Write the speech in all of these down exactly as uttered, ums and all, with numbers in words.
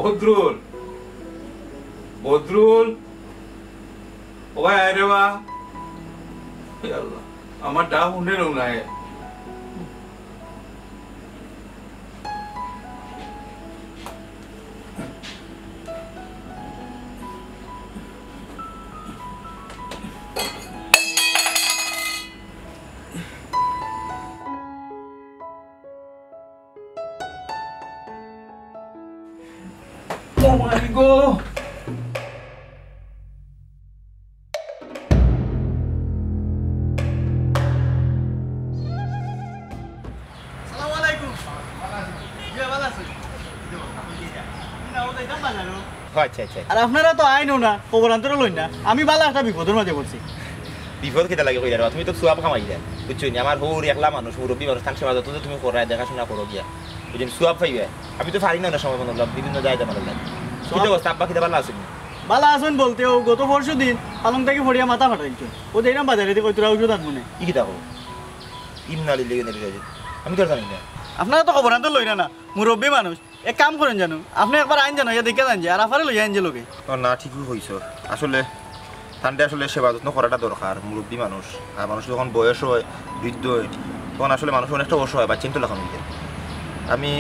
বদরুল, বদরুল, ও ভাই, আয় রে বা। হে আল্লাহ, আমার ডাক হুনে রও না। ও মাই গো। আসসালামু আলাইকুম। জি, ভালা আছি। ও আচ্ছা, আচ্ছা। আর আপনারা তো আইনও না, খবর আন্তরও লইন না। আমি বালা একটা বিপদর মাঝে পড়ছি। বিপদ কিতা লাগি কইরা রে? তুমি তো সওয়াব কামাইরা, বুঝছো নি? আমার হউর একলা মানুষ, মুরব্বি মানুষ, তান সেবা যত্ন তুমি কররায়, দেখাশোনা করো গিয়া। বুঝছো নি? সওয়াব পাইবা। আমি তো পারি না অনেক সময়, মনে অইলো বিভিন্ন জায়গায় যাইতাম লাগে। কিতা অবস্থা, আব্বা কিতা বালা আছইন নি? বালা আছইন বলতে, ও গত পরশু দিন পালং থাকি পড়িয়া মাথা ফাটাইলছইন। ও দেখরাম বাজারেদি কইতরা ঔষধ আনমুনে। ই কিতা কও? ইন্না লিল্লাহি ওয়া ইন্না ইলাইহি রাজিউন। আমি তো আর জানি না। আপনারা তো খবর আন্তর লইরা না, মুরব্বি মানুষ। এক কাম করইন জানো, আপনে একবার আইন জানো, ইয়া দেখিয়া যাইন যে, আর আফারে লইয়া আইন যে লগে। ও না, ঠিকউ কইছো। আসলে, তানরে আসলে সেবা যত্ন করাটা দরকার, মুরব্বি মানুষ। আর মানুষ যখন বয়স অয়, বৃদ্ধ অয়, তখন আসলে মানুষ অনেকটা অসহায়, বাচ্চাইন্তর লাখান অইযায়। আমি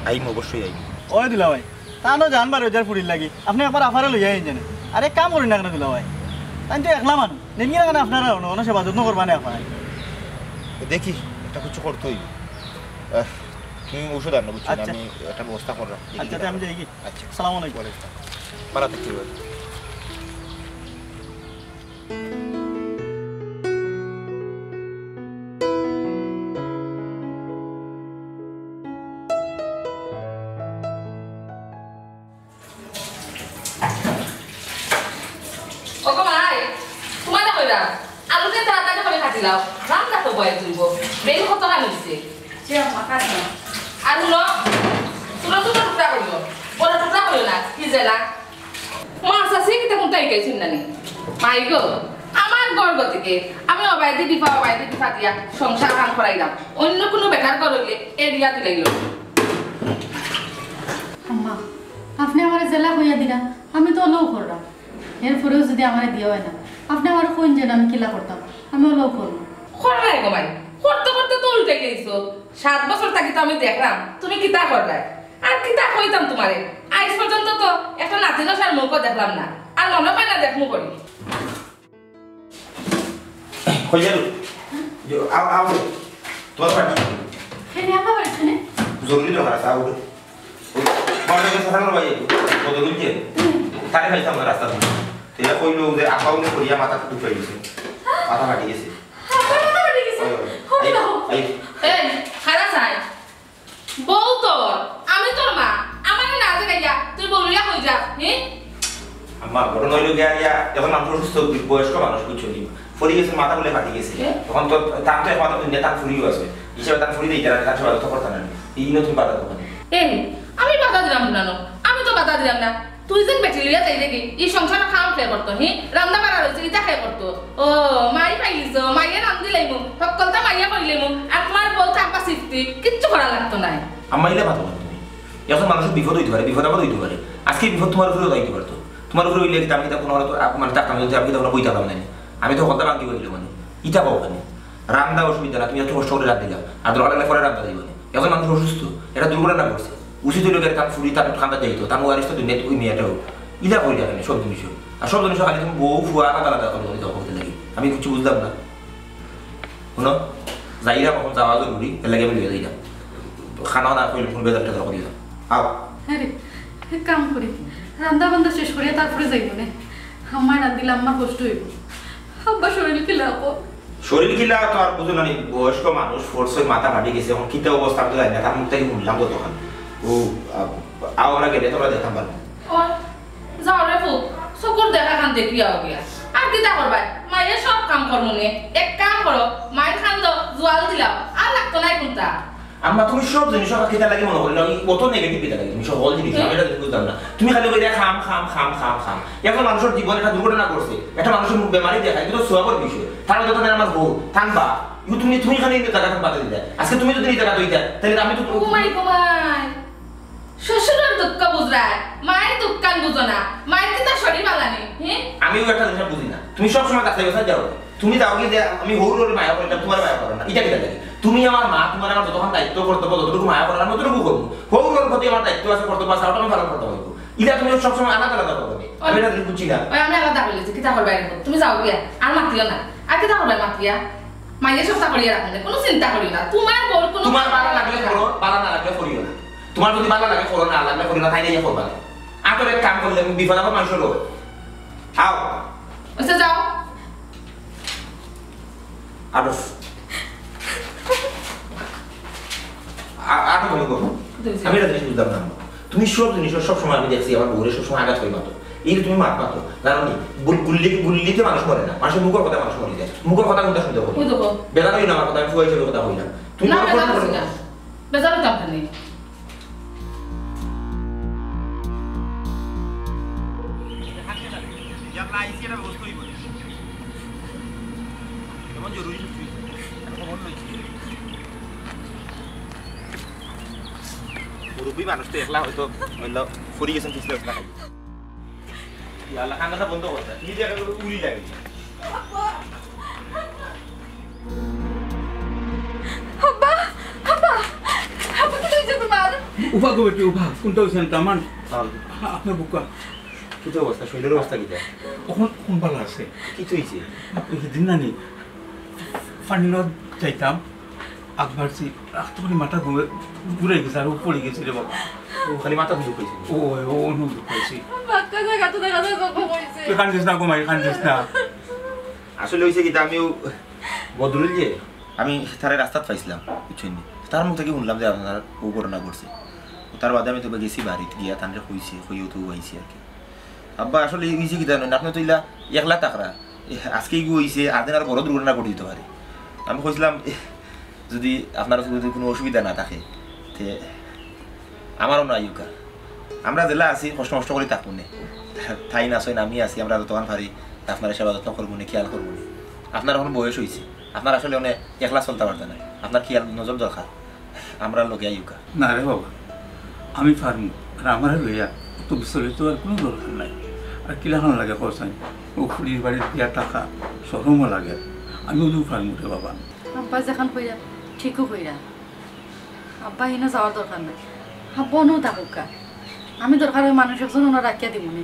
আইমু, অবশ্যই আইমু। ওই দুলাভাই, তানও জান বারো যার ফুড়ির লাগি, আপনে একবার আফারে লইয়া আইন জানো। আর এক কাম করইন না কেনে দুলাভাই, তাইন তো একলা মানুষ, নেমগিয়া কেনে আপনারা অনো, অনো সেবা যত্ন করবা না আফায়। দেখি, একটা কিছু করতে অইবো। আহ, তুমি ঔষধ আনো, বুঝছো নি? আচ্ছা। আমি একটা ব্যবস্থা কররাম। দেখি আচ্ছা, কিতা তে আমি করা যাই কি? যায়। আচ্ছা। আসসালামু আলাইকুম। ওয়ালাইকুম আসসালাম। বালা থাকিও। ওগো মাই, তোমারে কইরাম, আলুটা তাড়াতাড়ি করি কাটি লাও, রান্দা তো বওয়াইতে অইবো, বেইল কতখান অইছে। জি আম্মা, কাটলাম। আর হুনো, ছোট ছোট টুকরা করিও, বড় টুকরা করিও না, কি জেলা। মাছ আছে, কিতা কুনটা ইকাইছইন নানি? মাই গো, আমার ঘর গতিকে আমি অবায়দি ডিফা, অবায়দি ডিফা দিয়া সংসার হান করাইরাম। অইন্য কুনু বেটার ঘর অইলে এড়িয়া দিলাইলো। আম্মা, আপনে আমারে জেলা কইয়া দিরা, আমি তো অলাউ কররাম। এরপরেও যুদি আমারে দিয়া অয় না, আপনে আমারে কইন যেন আমি কিলা করতাম, আমি অলাউ করমু। কররায় গো মাই, করতে করতে তো উল্টাই গেছো। সাত বছর থাকি তো আমি দেখরাম তুমি কিতা কররায়। আর কিতা কইতাম তোমারে, আইজ পর্যন্ত তো একটা নাতি নশার মুখও দেখলাম না, আর মনো অয় না দেখমু করি। কই যাইরো? যে, আও, আও। তোমার বাড়ি? কেনে আমার বাড়ি কেনে? জরুরি দরকার আছে, আও। ওই, বড় ভাই, সাদা কালো ভাই, বদরুল যে? হুম। তারে পাইতাম না রাস্তাত। তে কইলো যে আব্বা বলে পড়িয়া মাথা দুখাই গেছে। মাথা ফাটি গেছে। আব্বার মাথা ফাটি গেছে? ওই, ওই। হতে আই, দাও। আই। এই, খাড়া চাই। বউ তোর, আমি তোর মা, আমারে না জিগাইয়া তুই বউ লইয়া কই যাস, হি? আম্মা, ঘটনা অইলো গিয়া, ইয়া, এখন মানুষ অসুস্থ, বয়স্ক মানুষ, বুঝছো নি? ফড়ি গেছে, মাথা বুলে ফাটি গেছে। এ? এখন তো তার তো একমাত্র দুনিয়া, তার ফুড়িও আছে। হিসাবে তার ফুড়ি দেই, তার, তার সেবা যত্ন করতা না। এই দিনও তুমি বাধা দেবো না। এ, আমি বাধা দিলাম না, আমি তো বাধা দিলাম না। তুই যেন বেটি লইয়া যাইরে গি, ই সংসারর কাম কে করতো, হি? রান্দা বাড়া রইছে, ইতা কে করতো? ও, মাই পাইলিছো, মাইয়ে রান্দি লাইমু, হক্কলতা মাইয়ে করি লাইমু, আর তোমার বউ থাকবা সিফতি, কিচ্ছু করা লাগতো নায়। আম্মা, ইলা মাতো না তুমি। এখন মানুষর বিপদ অইতে পারে, বিপদ আপদ অইতে পারে। আজকে বিপদ তোমার উপরেও যাইতে পারতো। তোমার উপরে অইলে কিতা আমি কিতা কোনো হয়তো আপ-, মানে থাকতাম, যদি আমি কিতা কোনো বই থাকলাম না। আমি তো হক্কলতা ভাঙ্গি বইলে মানে। ইতা কও কেনে? রান্দা অসুবিধা না, তুমি এত কষ্ট করি রান্দিলা। আর দরকার লাগলে পরে রান্দা দিবা নে। এখন মানুষ অসুস্থ, এটা দুর্ঘটনা ঘটছে। উচিত অইলো গিয়া তার ফুড়ি তার কান্দা যাইতো, তার ওয়ারিশ তো দুনিয়াত ওই মেয়েটাও। ইলা করি রাখে সব জিনিস। আর সব জিনিস খালি তুমি বউ ফুয়া আলাদা আলাদা করে করে দাও করতে লাগি। আমি কিচ্ছু বুঝলাম না। হুনো, যাইরাম এখন যাওয়া জরুরি, এর লাগি আমি লইয়া যাইরাম। খানা না খাইলে কোনো বেজার টেজার করি দাও। আও। আরে, এক কাম করি, রান্দা বান্দা শেষ করিয়া তারপরে যাইমু নে। আম্মায় রান্দিলে আম্মার কষ্ট অইবো। আব্বা শরীল কিলা অখন? শরীল কিলা তো আর বুঝো না নি, বয়স্ক মানুষ, ফোর্সের মাথা ফাটি গেছে, এখন কিতা অবস্থা আমি তো জানি না, তার মুখ থাকি হুনলাম গতকাল। ও, আ, আও আমরা গেলে তোমরা দেখতাম পারবো। ও, যাও রে ফুত, চকুর দেখা খান দেখিয়া আও গিয়া। আর কিতা করবায়? মাইয়ে সব কাম করমু নে। এক কাম করো, মাইর খান তো জুয়াল দিলাও, আর লাগতো নায় কুনটা। আম্মা, তুমি সব জিনিস কিতা লাগি মনে করি না, ওই অত নেগেটিভ কিতা লাগি? তুমি সব হল জিনিস, আমি এটা বুঝলাম না। তুমি খালি কইরা খাম, খাম, খাম, খাম, খাম। এখন মানুষের জীবন একটা দুর্ঘটনা করছে, একটা মানুষের মুখ বেমারি দেখায়, এটা তো সওয়াবর বিষয়। তার যত আমার বউ, থানবা, ইউ তুমি, তুমি খালি এই জায়গাটা বাধা দিতা। আজকে তুমি যদি এই জায়গাটা হইতা, তাহলে আমি তো ঘুমাই, ঘুমাই। শ্বশুরর দুঃখ বুঝরায়, মায়ের দুঃখখান বুঝো না। মায়ের কিতা শরীর বালা নি, হে? আমিও একটা জিনিস বুঝি না, তুমি সব সময় তাকাই বসে যাও। তুমি যাও কি যে আমি হউর ওরে মায়া করিলাম, তুমারে মায়া করো না, ইটা কিতা লাগে? তুমি আমার মা, তুমারে আমার যতখান দায়িত্ব কর্তব্য, যতটুকু মায়া করার আমি অতটুকু করমু। হউর ওর প্রতি আমার দায়িত্ব আছে, কর্তব্য আছে, ওটা আমি পালন করতে হইব। ইটা তুমি সব সময় আলাদা আলাদা করো নি, আমি এটা ঠিক বুঝছি না। ওই আমি আলাদা বলি যে কিতা করবায় রে, তুমি যাও গিয়া, আর মাতিও না। আর কিতা করবায় মাতিয়া? মাইয়ে সব তা করিয়া রাখো না, কোনো চিন্তা করিও না। তুমার বউর কোনো তুমার বালা লাগলে করো, বালা না লাগলে করিও না। তুমার যদি বালা লাগে করো, না লাগলে করিও না, তাই না ইয়ে করবা না। আতর এক কাম করলে বিপদ আবার মানুষের লোক। আও। আচ্ছা, যাও। আরো। আ-, আরো মনে করো। তুমি যাও। আমি একটা জিনিস বুঝলাম না। তুমি সব জিনিস, সব সময় আমি দেখছি আমার বউরে সব সময় আঘাত করে মাতো। এই যে তুমি মাত মাতো, জানো নি? গুল-, গুল্লি-, গুল্লিতে মানুষ মরে না, মানুষের মুখের কথা মানুষ মরে যায়। মুখের কথা কোনটা শুনতে হবে? ওই দেখো। বেজার হইও না আমার কথা, আমি ফুয়া হিসেবে কথা কই না। তুমি না, আমার বেজার কথা হইছি না। বেজার হইতাম কেনে? ইয়াল্লা, আইসি একটা ব্যবস্থা হইব। এমন জরুরি কিছু হইছে। এখন ফোন লইছি। মুরব্বী মানুষ তো একলা হয়তো অইলো, ফুরি গেছেন, পিছলে একলা খাইব। ইয়াল্লা, কান্দাটা বন্ধ করতে। নিজে একটা করে উড়ি লাগে। আব্বা, আব্বা, আব্বা, কি হইছে তোমার? উবা গো বেটি, উবা। কোনটা হইছে না? আমার আপনার বুকা। কি তো অবস্থা? শরীরের অবস্থা কিতা? এখন, এখন ভালা আছে। কি তো হইছে? ওই দিন নানি, ফানিলো যাইতাম, আকবার সি, আখ তো খালি মাথা ঘুরে, ঘুরে গেছে, আর ও পড়ে গেছে রে বাবা। ও খালি মাথা ঘুরে পড়ছে? ও, ও, ও, অনুভব করছি। বাক্কা জায়গা তো দেখা যায় কখন হইছে। তুই কান্দিস না গো মাই, কান্দিস না। আসলে হইছে কিতা, আমিও বদরুল যে, আমি তারে রাস্তাত পাইছিলাম, বুঝছেন নি? তার মুখ থাকি শুনলাম যে আপনার ও ঘটনা ঘটছে। ও তার বাদে আমি তো গেছি বাড়িত গিয়া, তানরে কইছি, কইও তো আইছি আর কি। আব্বা, আসলে হইছে কিতা জানো নি, আপনি তো ইলা একলা থাকরা। এ, আজকে ইগু হইছে, আর দিন আর বড় দুর্ঘটনা ঘটি দিতে পারে। আমি কইছিলাম, এ, যদি আপনার যদি কোনো অসুবিধা না থাকে, তে আমারও না আইউকা। আমরা যেলা আছি, কষ্ট মষ্ট করি থাকবো নে। তাই না, সই না, আমি আছি, আমরা যতক্ষণ পারি আপনার সেবা যত্ন করবো নে, খেয়াল করবো নে। আপনার এখন বয়স হইছে, আপনার আসলে অনেক একলা চলতে পারতে না, আপনার খেয়াল নজর দরকার। আমরা লগে আইউকা। না রে বাবা, আমি পারমু। আর আমারে লইয়া অত বিচলিত আর কোনো দরকার নাই। আর কিলাখান লাগে কওছাইন? ও ফুরির বাড়িত গিয়া থাকা শরমও লাগে। আমি অনেও পারমু রে বাবা। আব্বা যেখান কইরা, ঠিকও কইরা। আব্বা হিনো যাওয়ার দরকার নাই। আব্বা অনেও থাকুক্কা। আমি দরকার হয় মানুষ একজন ওনার রাখিয়া দিমুনে।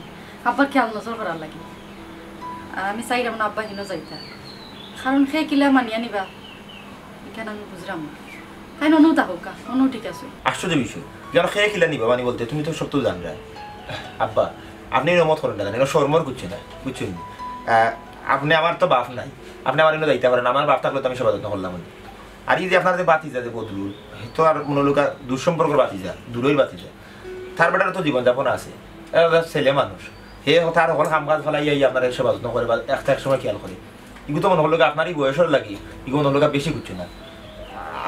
আব্বার খেয়াল নজর করার লাগি। আর আমি চাইরাম না আব্বা হিনো যাইতা। কারণ হে কিলা মানিয়া নিবা। ইখান আমি বুঝরাম না। তাইন অনো থাকউক্কা, অনো ঠিক আছে। আশ্চর্য বিষয়, যেন হে কিলা নিবা মানি বলতে, তুমি তো সব তো জানরায়। আব্বা, আপনে ইনো মত করইন না, জানি, ইনো শরমর কিচ্ছু নাই, বুঝছইন নি? আহ, আপনে আমার তো বাপ নাই, আপনে আমার ইনো যাইতা পারইন, আমার বাপ থাকলে তো আমি সেবা যত্ন করলাম অনে। আর এই যে আপনার যে ভাতিজা যে বদরুল, হে তো আর মনো অইলো দুঃসম্পর্কর ভাতিজা, দূরইর ভাতিজা। তার বেটার তো জীবন যাপন আছে, এরা তো ছেলে মানুষ, হে তার হকল কাম কাজ ফালাইয়া আপনার সেবা যত্ন করে বা একটা এক সময় খেয়াল করে। ইগু তো মনো করলো কি আপনার এই বয়সর লাগি, ইগু মনো করলো কি বেশি কিচ্ছু না।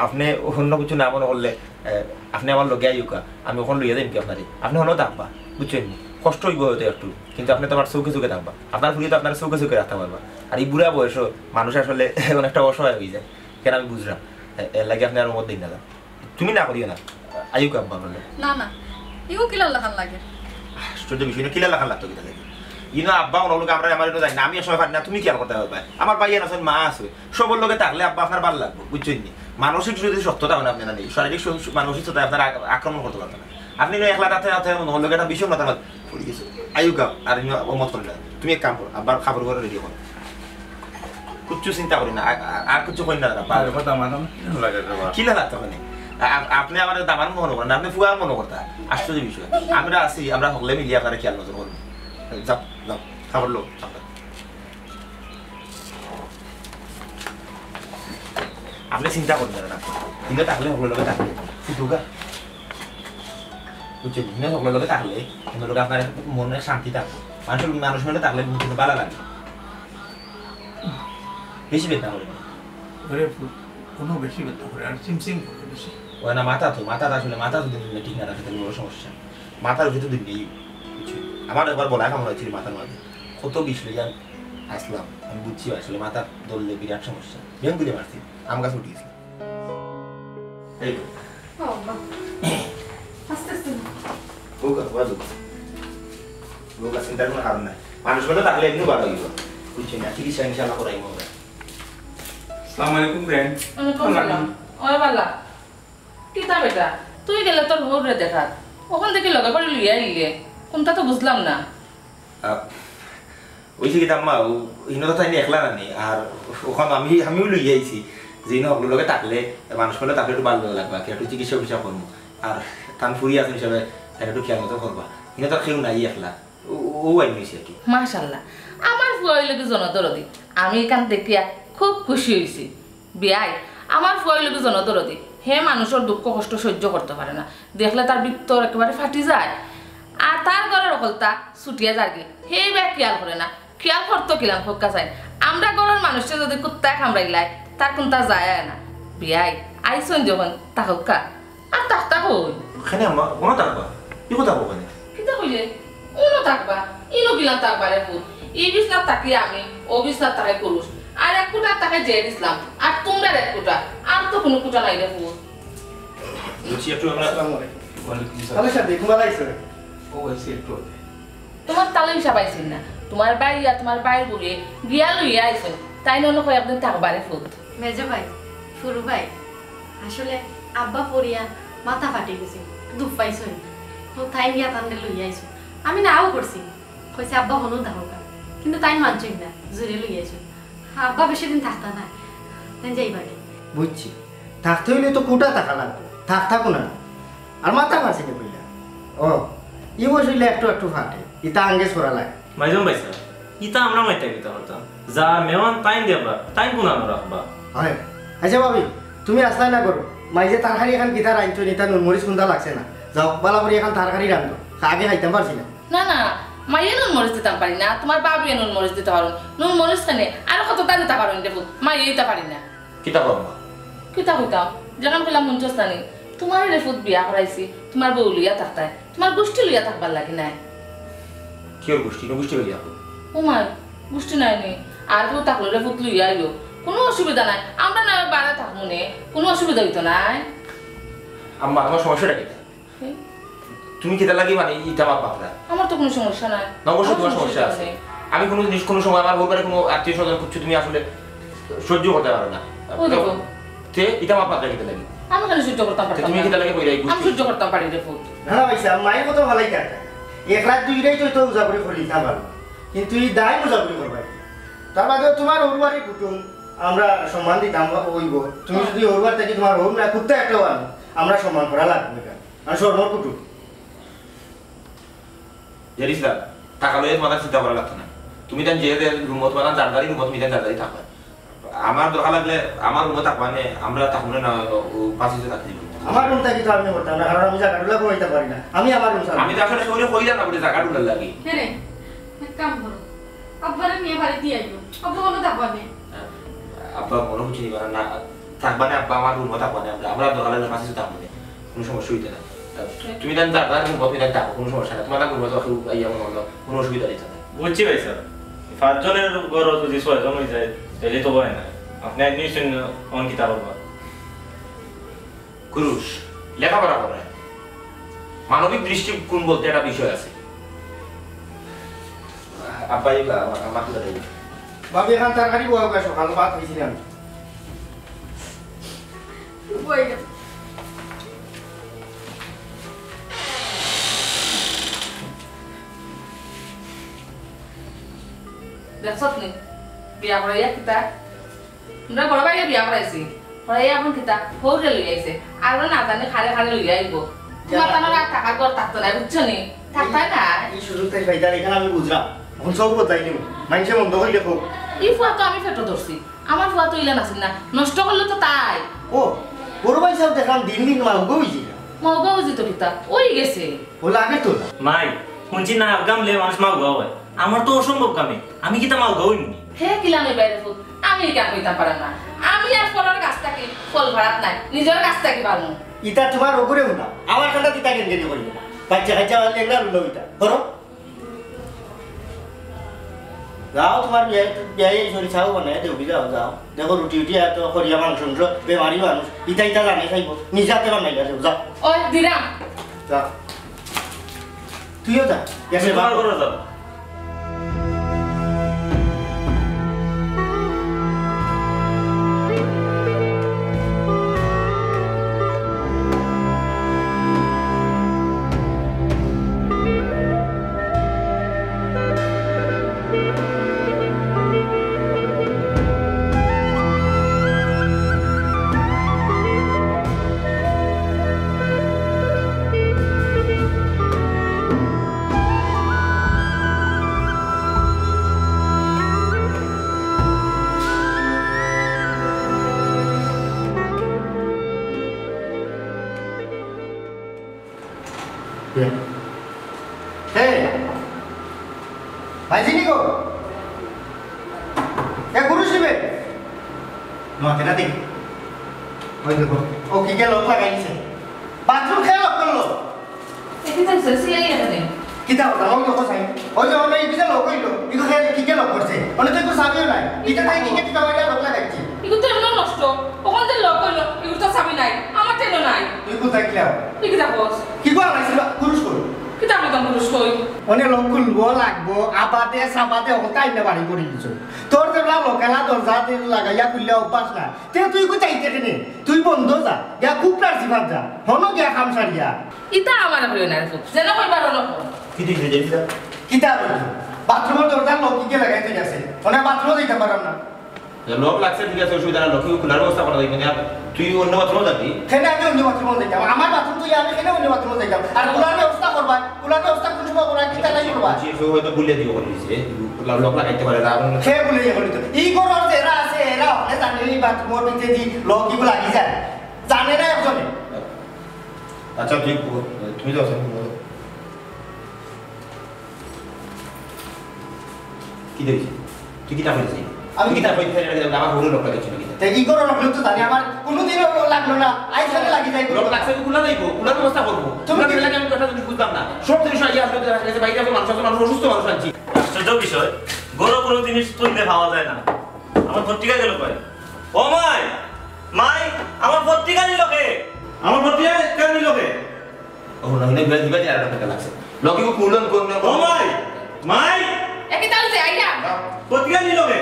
আপনে অন্য কিচ্ছু না মনো করলে, এ, আপনে আমার লগে আইউক্কা, আমি অখন লইয়া যাইমুগি আপনারে। আপনে অনো থাকবা, বুঝছইন নি? কষ্ট অইবো হয়তো একটু, কিন্তু আপনে তো আমার চউখে চউখে থাকবা। আপনার ফুরিয়ে তো আপনার চউখে চউখে রাখতা পারবা। আর এই বুড়া বয়সো মানুষ আসলে অনেকটা অসহায় অইযায়, কেন আমি বুঝরাম। এ-, এর লাগি আপনে আর মত দেইন না। তুমি না করিও না, আইউক্কা আব্বা বললে। না, না, ইগু কিলার লাখান লাগে? আশ্চর্য বিষয়, ইনো কিলার লাখান লাগতো কিতা লাগি? ইনো আব্বা অনো অইলো কি আমরা আমার ইনো যাই না, আমি এক সময় পারি না, তুমি খেয়াল করতা পারবায়? আমার ভাই আছে, মা আছে, সবর লগে থাকলে আব্বা আপনার ভালা লাগবো, বুঝছইন নি? মানসিক যদি শক্ততা অয় না আপনার, শারীরিক সু-, সু-, মানসিক শক্ততা আপনার আক-, আক্রমণ করতা পারতো না। আপনে ইনো একলা থাকতে থাকতে মনো অইলো কি একটা বিষম মাথার মাঝে পড়ি গেছে। আইউক্কা, আর ইনো ও মত করইন না। তুমি এক কাম করো, আব্বার কাপড়-উপড় রেডি করো। কিচ্ছু চিন্তা করিও না, আর, আর, আর কিচ্ছু কইন না দাদা, পারো। আরে কথা মানো, কিলান লাগে রে বাবা? কিলান লাগতো কেনে? আ-, আ-, আপনে আমারে দামান মনো করইন না, আপনে ফুয়ার মনো করতা। আশ্চর্য বিষয়। আমরা আছি, আমরা হকলে মিলি আপনারে খেয়াল নজর করমু। যাও, যাও, কাপড় লও, কাপড়। আপনে চিন্তা করইন না, না। ইনো থাকলে হকলর লগে থাকলে। ফুটুকা। বুঝছইন? ইনো হকলর লগে থাকলে, ইনো লগে আপনার মনে শান্তি থাকবো। মানুষের, মানুষ মিলে থাকলে বুঝছইন ভালা লাগে। বেশি বেদনা করে। আরে, কোনো বেশি বেদনা করে, আর চিমচিম করে বেশি। ও না, মাথা তো, মাথা তো আসলে, মাথা যদি ঠিক না রাখে, তাহলে বড় সমস্যা। মাথার উপরে তো দিন নেই, বুঝছো? আমার একবার বলা কামড় হয়েছিল মাথার মাঝে, কত বিষ লইয়া আসলাম, আমি বুঝছি আসলে মাথার ধরলে বিরাট সমস্যা। বেগুন গুলি মারছি, আম গাছ উঠে গেছিল। এই তো। ও আল্লাহ। আস্তে আস্তে না। বউকা, বাজু। বউকা, চিন্তার কুনু কারণ নাই। মানুষ মতো থাকলে এমনেউ ভালা অইবো। বুঝছো না? চিকিৎসা ইনশাআল্লাহ করাইমু আমরা। আসসালামু আলাইকুম, ব্রেন। ওয়ালাইকুম আসসালাম। ওই বালা। কিতা বেটা, তুই গেলে তোর বউরে দেখাত, অখন দেখি লগে করি লইয়া আইলে, কুনতা তো বুঝলাম না। আহ, অইছে কিতা আম্মা, ও, ইনো তো তাইন একলা নানি, আর অখন আমি, আমিও লইয়া আইছি, যে ইনো হকলর লগে থাকলে, মানুষ মতো থাকলে একটু ভালা লাগবা, কি একটু চিকিৎসা উকিৎসা করমু, আর তান ফুরি আছইন হিসাবে তাইন একটু খেয়াল মতো করবা, ইনো তো কেউ নাই একলা, ও, ও আইন অইছে আর কি। মাশাআল্লাহ, আমার ফুয়া অইলো কি জনদরদি, আমি ইখান দেখিয়া খুব খুশি অইছি। বিয়াই, আমার ফুয়া অইলো কি জনদরদি, হে মানুষর দুঃখ কষ্ট সইজ্য করতা পারে না, দেখলে তার ভিতর একেবারে ফাটি যায়। আর তার ঘরর হকলতা ছুটিয়া যারগি, হে ইবার খেয়াল করে না, খেয়াল করতো কিলান কউক্কা চাইন। আমরা ঘরর মানুষরে যুদি কুত্তায় কামড়াইলায়, তার কুনতা যায় আয় না। বিয়াই, আইছইন যখন, থাকউক্কা। আর থাকতা কই? কেনে আম্মা, কুনো থাকবা? ই কথা কও কেনে? কিতা কইলে? অনো থাকবা, ইনো কিলান থাকবা রে পুত? ই বিছনাত থাকি আমি, অউ বিছনাত থাকে পুরুষ। আর এক কুটাত থাকে জেড ইসলাম, আর তুমরার এক কুটা, আর তো কুনু কুটা নাই রে পুত। বুঝছি, একটু আমরা আসসালামু আলাইকুম। ওয়ালাইকুম আসসালাম। তালই সাব, দেখুন, ভালা আইছো? ও, আইছি একটু আগে। তুমার তালই সাব আইছইন না, তুমার ভাই আর তুমার ভাইর বউরে গিয়া লইয়া আইছইন, তাইন অনো কয়েকদিন থাকবা রে পুত। মেজো ভাই, ফুরু ভাই, আসলে আব্বা পড়িয়া মাথা ফাটি গেছে, দুখ পাইছইন। তো তাইন গিয়া তানরে লইয়া আইছইন। আমি নাও করছি, কইছি আব্বা হনো থাকউক্কা, কিন্তু তাইন মানছইন না, জুরে লইয়া আইছইন। আব্বা বেশি দিন থাকতা নায়, তাইন যাইবা নি। বুঝছি, থাকতে অইলে তো কুটা থাকা লাগবো, থাকতা কুনা। আর মাথা ফাটছে নি কইলা? ও, ই বয়স অইলে একটু একটু ফাটে, ইতা আঙ্গে ছড়া লাগে। মাইজম ভাই সাব, ইতা আমরা মাইতা কিতা করতাম? যা মেওয়ান তাইন দেবা, তাইন কুনানো রাখবা? হয়। আচ্ছা ভাবি, তুমি আছলায় না করো, মাইজে তরকারি এখান কিতা রানছো, ইতা নুন মরিচ কুনতা লাগছে না। যাও, ভালা করি এখান তরকারি রান্ধো, আগে খাইতাম পারছি না। না, না, মাইয়ে নুন মরিচ দিতাম পারি না, তুমার ভাবিয়ে নুন মরিচ দিতা পারইন। নুন মরিচ কেনে, আরো কততা দিতা পারইন রে পুত, মাইয়ে দিতা পারি না। কিতা করবা? কিতা কইতাম? যেখান কইলাম মঞ্চস্থানে, তুমারে রে পুত বিয়া করাইছি, তুমার বউ লইয়া থাকতায়, তুমার গুষ্টি লইয়া থাকবার লাগি নায়। কিওর গুষ্টি? ইনো গুষ্টি লইয়া? ও মাই, গুষ্টি নাই নি। আর কেউ থাকলে রে পুত লইয়া আইও, কুনু অসুবিধা নাই। আমরা না বারা থাকমু নে, কুনু অসুবিধা অইতো নায়। আম্মা, আমার সমস্যাটা কিতা? হুম? তুমি কিতা লাগি মানে ইতা মাত মাতরায়? আমার তো কুনু সমস্যা নাই। না, অবশ্যই আমার তুমার সমস্যা সমস্যা আছে। নাই। আমি কুনু জিনিস কুনু সময় আমার বউর বাড়ি কুনু আত্মীয় স্বজন কিচ্ছু তুমি আসলে সইজ্য করতায় পারো না। ওই দেখো। তে ইতা মাত মাতরায় কিতা লাগি? আমি কেনে সইজ্য করতাম তে পারতাম তুমি না? কিতা লাগি কইরায় আমি গুষ্টি? সইজ্য করতাম পারি রে পুত। না, না, ভাই সাব, মাইর কথা ভালাই থাকে। এক রাইত দুই রাইত তো উজাগুড়ি করি দিতাম পারো। কিন্তু ই দায় উজাগুড়ি করবায়। তার বাদে তুমার হউর বাড়ির কুটুম, আমরা সম্মান দিতাম অইবো। তুমি হ্যাঁ। যুদি হউর বাড়ি থাকি তুমার হউর না কুত্তা একটাও আনো, আমরা সম্মান করা লাগবো ইখান। আর শরমর কুটুম। জেড ইসলাম, টাকা লইয়া তুমার চিন্তা করা লাগতো না। তুমি তান যে যে রুমো, তুমার তান যার যারই রুমো, তুমি তান যার যারই থাকবা। আমার দরকার লাগলে আমার রুমো থাকবা নে, আমরা থাকমু না, ও পাঁচ ছয়জন থাকি দিব। আমার রুম থাকি তো আমি করতাম না, কারণ আমি জাগা ডুলা ঘুমাইতাম পারি না। আমি আমার রুম ছাড়বো। আমি তো আসলে সৌরে কইলাম না বলে জাগা ডুলার লাগি। হে রে, এক কাম করো, আব্বারে নিয়া বাড়িত দিয়া আইও, আব্বা অনো থাকবা নে। আব্বা মনো করছি নিবা না, থাকবা নে আব্বা, আমার রুমো থাকবা নে, আমরা, আমরা দরকার লাগলে পাশে থাকবো নে, কুনু সমস্যা অইতো না। তুমি তান যার যার রুমো, তুমি তান থাকো, কুনু সমস্যা নাই, তুমার রুমো তো কেউ আইয়া মনো করলো, কুনু অসুবিধা অইতো না। বুঝছি ভাই সাব, পাঁচজনর ঘরো যুদি ছয়জন অই যায়, তাইলে তো অয় না। আপনে আইজ নিশ্চয় অন কিতা করবা? কুরুশ, লেখাপড়া করে। মানবিক দৃষ্টিকোণ বলতে একটা বিষয় আছে। আব্বা, এই বা-, আমার, আমার কথা বলি। ভাবি, এখান তরকারি বওয়া, সকাল ভাত খাইছি না আমি। বই না। দেখছত নি? বিয়া করাইয়া কিতা? আমরা বড় ভাইরে বিয়া করাইছি। করাইয়া এখন কিতা? হউরে লই আইছে। আর না জানি কারে কারে লইয়া আইবো। তুমার তানোর আর থাকার ঘর থাকতো না, বুঝছো নি? থাকতায় না। এই সুযোগ তাই পাইতার, এখান আমি বুঝলাম। এখন সব বদলাই নিব। মাইনষে মন্দ কইলে কউক। ই ফুয়া তো আমি পেটো ধরছি। আমার ফুয়া তো ইলা নাছিল না। নষ্ট করলে তো তাই। ও, বড় ভাই সাব দেখলাম দিন দিন মাউগা অইছে। মাউগা অইছে তো কিতা? অই গেছে। ও লাগে তো না। মাই, হুনছি না, গামলে মানুষ মাউগা অয়। আমার তো অসম্ভব কামে। আমি কিতা মাউগা অইমু নি? হে কিলা নই বাইরে ফুত, আমি ইটা কইতাম পারাম না। আমি আর ফলর গাছ থাকি ফল ফাড়াত নাই, নিজর গাছ থাকি ফাড়মু। ইতা তুমার অগুরে হুনা, আমার কান্দাত ইতা কেন কেন করি না? বাচ্চা কাচ্চা লেংড়া লুলো ইতা, করো। যাও তুমার বিয়াই, বিয়াই শরীর চাও বানাই দেও, যাও, যাও। দেখো রুটি উটি এত করিয়া মাংস মাংস, বেমারি মানুষ, ইতা ইতা জানাই খাইব, নিজে হাতে বানাইয়া দেও, যাও। ওই দিরাম। যাও। তুইও যা। গেছে তোমার বাবা। ঘরে যাও। হে, ভাইজি নি গো? এ পুরুষ নিবে? মাতে না দেখি। ওই দেখো, ও কি গেল, ও লাগাইছে। বাথরুম খেয়ে লক করলো। এখানে তো সেসি আই এখানে। কিতা কথা, ওই দেখো সাই। ওই যে ওই পিছে লক হইলো, ইগো খেয়ে কি গেল করছে? ওনে তো একটু সাবিও নাই। ইটা তাই কি গেছে, আমার লক লাগাইছি। ইগো তো এমন নষ্ট। ওখান থেকে লক হইলো, ইগো তো সাবি নাই। আমার টেনো নাই। তুই কোথায় গেলাম? তুই কিতা কস? কি গো আলাইছিল? পুরুষ কই? কিতা আমি তো পুরুষ কই? ওনে লক খুলবো, লাগবো, আবাদে, সাবাদে, ওটা আইনা বাড়ি করে দিছো। তোর যে না লোকেলা দরজা দিয়ে লাগাইয়া খুললে অভ্যাস না। তে তুই কই চাইতে কেনে? তুই বন্ধ যা, গিয়া কুকটার জিভাত যা, হনো গিয়া খাম সারিয়া। ইতা আমার হইল না রে পুত, যেন কইবার হলো। কি তুই যে যেটা? কিতা হইল? বাথরুমের দরজার লক কি লাগাইতে গেছে? মানে বাথরুমে যাইতে পারাম না। লক লাগছে, ঠিক আছে, অসুবিধা না, লক খোলার ব্যবস্থা করা যাইবে না। তুই অন্য বাথরুমে যাবি? কেন আমি অন্য বাথরুমে যাইতাম? আমার বাথরুম তুই আমি কেন অন্য বাথরুমে যাইতাম? আর খোলার ব্যবস্থা করবা, খোলার ব্যবস্থা কোন সময় করা, কিতা নাই করবা? যে কেউ হয়তো ভুলে দিও করে দিছে, লক লাগাইতে পারে না। কে ভুলে ইয়ে করে দিত? এই ঘরর যেরা আছে, এরা হলে জানে এই বাথরুমের ভিতরে দি লক ইগু লাগি যায়। জানে না একজনে। আচ্ছা, তুই বল, তুমি যাও, তুমি বলো। কি দেখছি? তুই কিতা কইছিস? আমি কিতা কইতে পারি না, আমার হুরু লোকটা দেখছিল কিতা? তে ই করো না, তো জানি আমার কোনোদিনও লাগলো না, আইজ কালে লাগি যায়। লোক লাগছে তো কুলা যাইবো, কুলার ব্যবস্থা করবো। তুমি কুলা দিলে আমি কথা যদি বুঝতাম না। সব জিনিস আইয়া আসলে দেখা গেছে বাইরে আছে মানুষ আছে, মানুষ অসুস্থ মানুষ আনছি। আশ্চর্য বিষয়, ঘরো কোনো জিনিস তুলতে পাওয়া যায় না। আমার পত্রিকা গেল কই? ও মাই, মাই, আমার পত্রিকা নিল কে? আমার পত্রিকা কেন নিল কে? ও, না, না, বিবাদ, বিবাদ, আর একটা লাগছে। লকি কো কুলন কোন না ও মাই, মাই! একে তাহলে যে আইয়া। পত্রিকা নিল কে?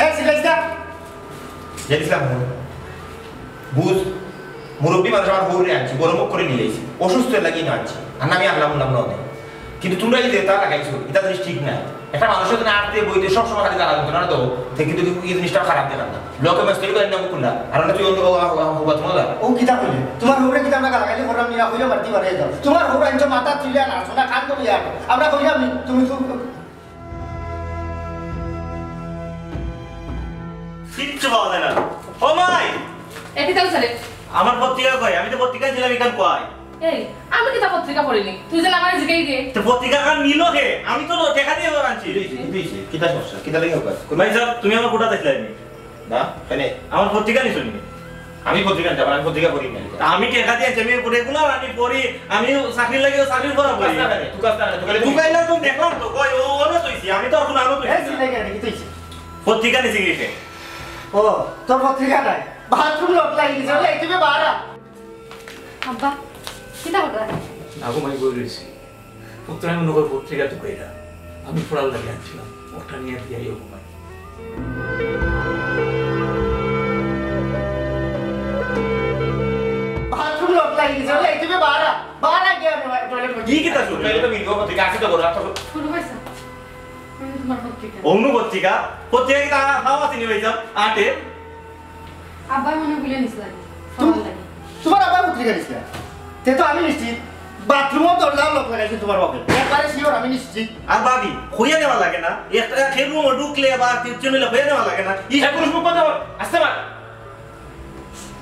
এ, সিলেক্টটা। জানিস না, বুঝ, মুরব্বী মানুষ আমার বউরে আনছি, বড় মুখ করে নিয়ে আইছি। অসুস্থ লাগি না আনছি। আর না আমি আনলাম, উনলাম না অনেক। কিন্তু তোমরা এই যে তা লাগাইছো, এটা জিনিস ঠিক না। একটা মানুষের জন্য আটতে বইতে সবসময় খালি তারা যন্ত্রণা দেবো, তে কিন্তু এই জিনিসটা খারাপ দেখার না। লোকে মেস্তারি করে না বকুল্লা, আর না তুই অন্য বাবা, বাবা, বাবা, তোমার দাদা। ও কিতা কইলে? তোমার হৌরে কিতা আমরা গালাগালি করলাম, নিরা কইলে মারতে পারে যাও। তোমার হৌরে আনছো মাথা তুলে আর আসো না, কান ধরে আর। আমরা কইলাম নি, তুমি তো কিচ্ছু পাওয়া যায় না। ও মাই! এ কিতা হইছে রে? আমার পত্রিকা কই? আমি তো পত্রিকা দিলাম, এখান কই? এই, আমি কিতা পত্রিকা পড়িনি? তুই যে আমারে জিগাই দে। তো পত্রিকা কার নিল কে? আমি তো টেকা দিয়া আনছি। কিতা হইছে? কিতা হইছে? কিতা সমস্যা? কিতা লাগি হোক? ভাই সাহেব, তুমি আমার কোটা দেখলে নি? না, কেনে? আমার পত্রিকা নিছো নি? আমি পত্রিকা নিতাম, আমি পত্রিকা পড়ি না। তা আমি টেকা দিয়া আনছি, আমি regular আমি পড়ি, আমি চাকরির লাগি চাকরির পড়া পড়ি। তুই কাজ না, তুই কাজ না, তুই কাজ না। তুই কাজ না, তুই দেখলাম তো, কই, ও, ও না তো হইছি, আমি তো এখন আরো তো এ, হইছি না। সিলাই কেন? কিতা হইছে? পত্রিকা নিছি গেছে। ও, তোর পত্রিকা নাই? বাথরুম লক লাগি গেছে, ওই তুমি বাড়া। আব্বা, কিতা কররা? আগো মাই বই রইছি। পুত্র আমি নগর পত্রিকা তো কইরা। আমি পড়ার লাগি আনছিলাম। ওটা নিয়ে দিয়ে আইও ঘুমাই। বাথরুম লক লাগি গেছে, ওই তুমি বাড়া। বাড়া গিয়া টয়লেট। কি কিতা শুরু? তাইলে তো ভিডিও পত্রিকা আছে তো বড়, রাখো। শুরু হইছে। আমি তোমার পত্রিকা। অনু পত্রিকা? পত্রিকা কিতা খাওয়া চিনি পাইতাম? আটে? আব্বাই মনে ভুলে নিছিলেন। তুমি, তোমার আব্বাই পত্রিকা নিছিলেন? তে তো আমি নিশ্চিত। বাথরুমও দরজাও লক লাগাইছে তোমার বাপে। একবারে শিওর আমি নিশ্চিত। আর ভাবি, কইয়া নেওয়া লাগে না। একটা, একটা রুমে ঢুকলে বা টিউশন হইলে কইয়া নেওয়া লাগে না। ই এক পুরুষ মুখ কথা বল, আসতে পার।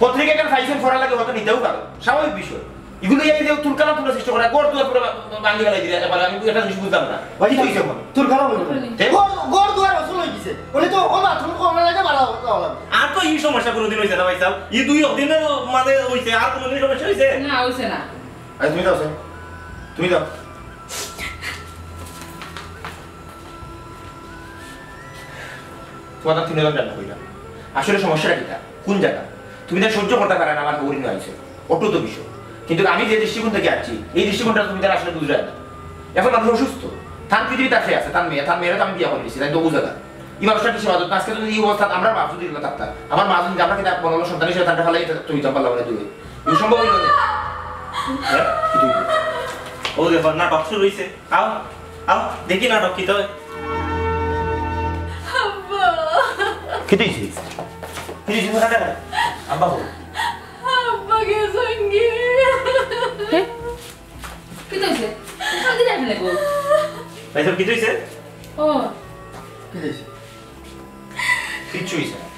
পত্রিকা কেন খাইছেন, পড়া লাগে, হয়তো নিতেও পারো। স্বাভাবিক বিষয়। এগুলো এই যে তুলকালাম তুলে সৃষ্টি করে, ঘর দুয়ার পুরো ভাঙি ফেলাই দিলে, এবার আমি একটা জিনিস বুঝলাম না। ভাই, কি হইছে এখন? তুলকালাম হইলো। তে? ঘর, ঘর দুয়ার অচল হয়ে গেছে। উনি তো ও বাথরুম করার লাগে বাড়া হওয়া লাগে। আর তো এই সমস্যা কোনোদিন হইছে না ভাই সাহেব। এই দুই দিনের মাঝে হইছে, আর কোনোদিন সমস্যা হইছে? না, হইছে না। আরে তুমি যাও, স্যার। তুমি যাও। তোমার তিন হাজার টাকা কইলাম। আসলে সমস্যাটা কিতা? কোন জায়গা? তুমি তার সহ্য করতে পারে না, আমার খবরই নয় আছে। অটো তো বিষয়। কিন্তু আমি যে দৃষ্টিকোণ থেকে আছি, এই দৃষ্টিকোণটা তুমি তার আসলে বুঝবে না। এখন মানুষ অসুস্থ, তার পৃথিবী তার সে আছে, তার মেয়ে, তার মেয়েরা তো আমি বিয়া করে দিছি, তাই তো বুঝা যায়। এই মানুষটা কিসের আদত? আজকে যদি এই অবস্থা আমরা মা যদি না থাকতাম, আমার মা যদি আমরা কিতা মনে হলো সন্তান হিসেবে তার টাকা লাগিয়ে তুমি জম্পার লাগানো দিবে, এই সম্ভব হইল না। হ্যাঁ? কি তুই? ও দেখো, নাটক শুরু হইছে। আও, আও, দেখি নাটক কিতা হয়। আব্বা। কি দিয়েছিস? কি দিয়েছিস? আব্বা বল। আব্বা গেছেন কি? হে? কিতা হইছে? কান্দি না কেনে গো? ভাই সাহেব, কিতা হইছে? ও। কিতা হইছে? কিচ্ছু হইছে না।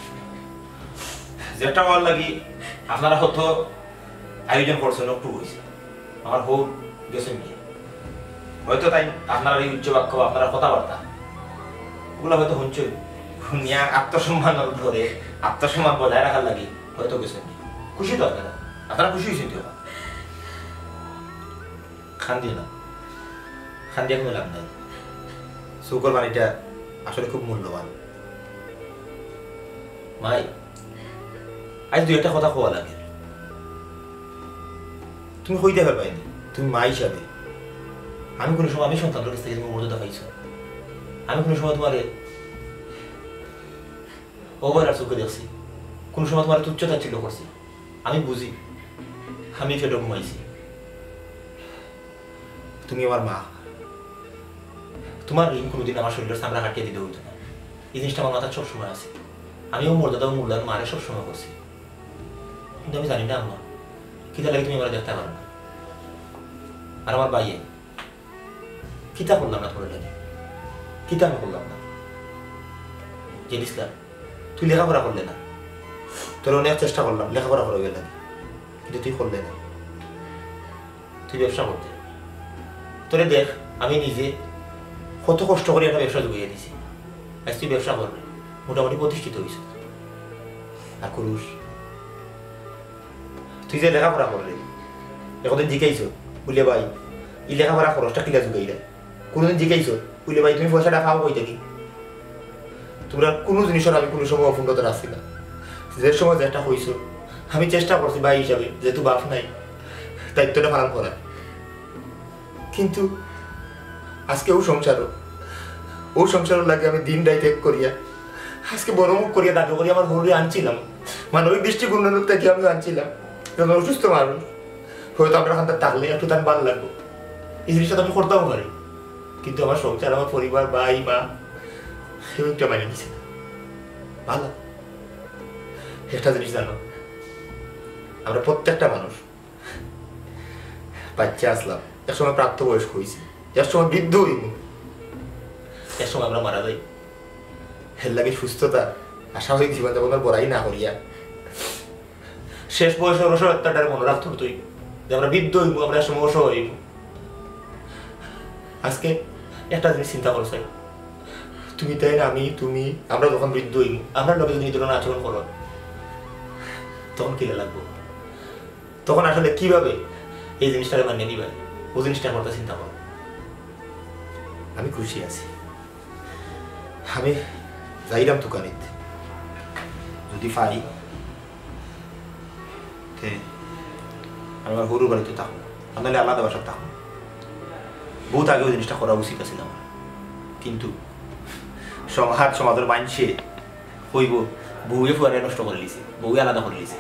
যেটা হওয়ার লাগি আপনারা হয়তো আয়োজন করছেন, একটু হইছে। আমার হউর গেছেন কি? হয়তো তাই আপনারা এই উচ্চ বাক্য বা আপনারা কথাবার্তা ওগুলা হয়তো হুনছইন। হুনিয়া আত্মসম্মান ধরে, আত্মসম্মান বজায় রাখার লাগি হয়তো গেছেন কি। খুশি তো আপনারা, আপনারা খুশি হইছেন তো? কান্দিও না, কান্দিয়া কোনো লাভ নাই। চউখর পানিটা আসলে খুব মূল্যবান। মাই, আজ দুই একটা কথা কওয়া লাগে। তুমি কইতে পারবায় নি, তুমি মা হিসাবে। আমি কোনো সময়, আমি সন্তানর কাছ থেকে তুমি মর্যাদা পাইছো? আমি কোনো সময় তোমারে অবহেলার চোখে দেখছি? কোনো সময় তোমারে তুচ্ছ তাচ্ছিল্য করছি? আমি বুঝি, আমি পেটো ঘুমাইছি। তুমি আমার মা, তোমার ঋণ কোনোদিন আমার শরীরের চামড়া কাটিয়ে দিতে হইতো না। এই জিনিসটা আমার মাথায় সবসময় আছে। আমিও মর্যাদা ও মূল্যায়ন মারে সবসময় করছি, কিন্তু আমি জানি না আম্মা, কিতা লাগে তুমি আমার দেখতে পারো না। আর আমার ভাইয়ে, কিতা করলাম না তোমার লাগে? কিতা আমি করলাম না? জেড ইসলাম, তুই লেখাপড়া করলে না, তোর অনেক চেষ্টা করলাম লেখাপড়া করাইবার লাগি, কিন্তু তুই করলে না। তুই ব্যবসা করতে, তোরে দেখ, আমি নিজে কত কষ্ট করে একটা ব্যবসা জুগাইয়া দিছি। আজ তুই ব্যবসা করলে, মোটামুটি প্রতিষ্ঠিত হইছ। আর কুরুশ, তুই যে লেখাপড়া করলে, একদিন জিকাইছ, বুলে, "ভাই, এই লেখাপড়া খরচটা কিলা জুগাইলা?" কোনোদিন জিকাইছ, বুলে, "ভাই, তুমি পয়সাটা পাও কই থাকি?" তোমরা কোনো জিনিসের আমি কোনো সময় অপূর্ণতা রাখছি না। যে সময় যেটা হইছ, আমি চেষ্টা করছি ভাই হিসাবে, যেহেতু বাপ নাই, দায়িত্বটা পালন করার। কিন্তু আজকে ও সংসারও, ও সংসারও লাগে আমি দিন রাত এক করিয়া, আজকে বড় মুখ করিয়া দাবি করি আমার হউরে আনছিলাম, মানবিক দৃষ্টিকোণ থাকি আমি আনছিলাম, যেন অসুস্থ মানুষ, হয়তো আমরা ওখানটা থাকলে একটু তার ভালো লাগবো, এই জিনিসটা তো আমি করতাম পারি, কিন্তু আমার সংসার, আমার পরিবার, ভাই, মা, কেউ একটা মানে নিছে না। ভালো, একটা জিনিস জানো, আমরা প্রত্যেকটা মানুষ বাচ্চা আসলাম, এক সময় প্রাপ্তবয়স্ক হইছি, এক সময় বৃদ্ধ হইব, এক সময় আমরা মারা যাই। এর লাগে সুস্থতা, স্বাভাবিক জীবনযাপনের বড়াই না করিয়া শেষ বয়সে অসহায়তাটারে মনে রাখতে হইব যে আমরা বৃদ্ধ হইব, আমরা এক সময় অসহায় হইব। আজকে একটা জিনিস চিন্তা করো স্যার, তুমি তাই না, আমি, তুমি, আমরা যখন বৃদ্ধ হইব, আমরা লোকে যদি এই ধরনের আচরণ করো, তখন কিলা লাগবো? তখন আসলে কিভাবে এই জিনিসটাকে মানিয়ে নিবে, ও জিনিসটা করতে চিন্তা করো। আমি খুশি আছি, আমি যাইরাম দোকানিত, যদি পাই তে আমি আমার হউর বাড়িত থাকমু, আর নাহলে আলাদা বাসাত থাকমু। বহুত আগে ওই জিনিসটা করা উচিত আছিল আমার, কিন্তু সমাজ, সমাজের মানষে কইব, "বউয়ে ফুয়ারে নষ্ট করি লিছে, বউয়ে আলাদা করি লিছে।"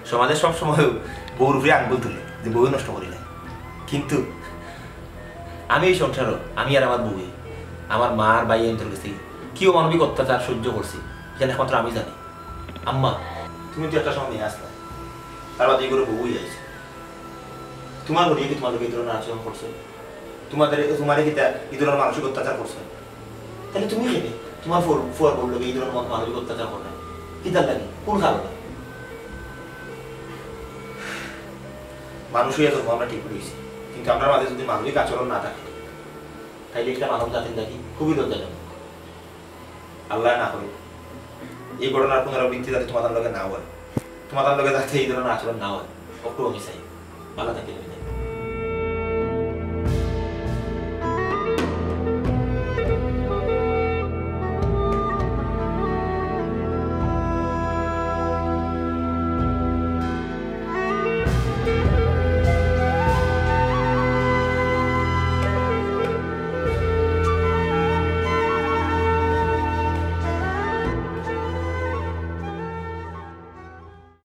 সমাজে সব সময় বউর উপরে আঙ্গুল তুলে যে বউয়ে নষ্ট করি নাই, কিন্তু আমি এই সংসারও, আমি আর আমার বউয়ে, আমার মা আর ভাই এনতর গেছে কি অমানবিক অত্যাচার সহ্য করছি, যেটা একমাত্র আমি জানি। আম্মা, তুমি তো একটা সময় মেয়ে আসলে, তার বাদে এই করে বউই আইছে। তোমার বউয়ে কি তোমার লগে এই ধরনের আচরণ করছে? তোমাদের, তোমারে কি তা এই ধরনের মানসিক অত্যাচার করছে? তাহলে তুমি কেনে তোমার ফুয়ার, ফুয়ার বউর লগে এই ধরনের মা-, মানসিক অত্যাচার করো না? কিতার লাগি? কোন কারণে? মানুষ হইয়া জন্ম আমরা ঠিক রইছি, কিন্তু আমরার মাঝে যদি মানবিক আচরণ না থাকে, তাইলে একটা মানব জাতির লাগি খুবই লজ্জাজনক। আল্লাহ না করে এই ঘটনার পুনরাবৃত্তি যাতে তোমাদের লগে না হয়, তোমাদের লগে যাতে এই ধরনের আচরণ না হয়, একটু আমি চাই। ভালো থাকি।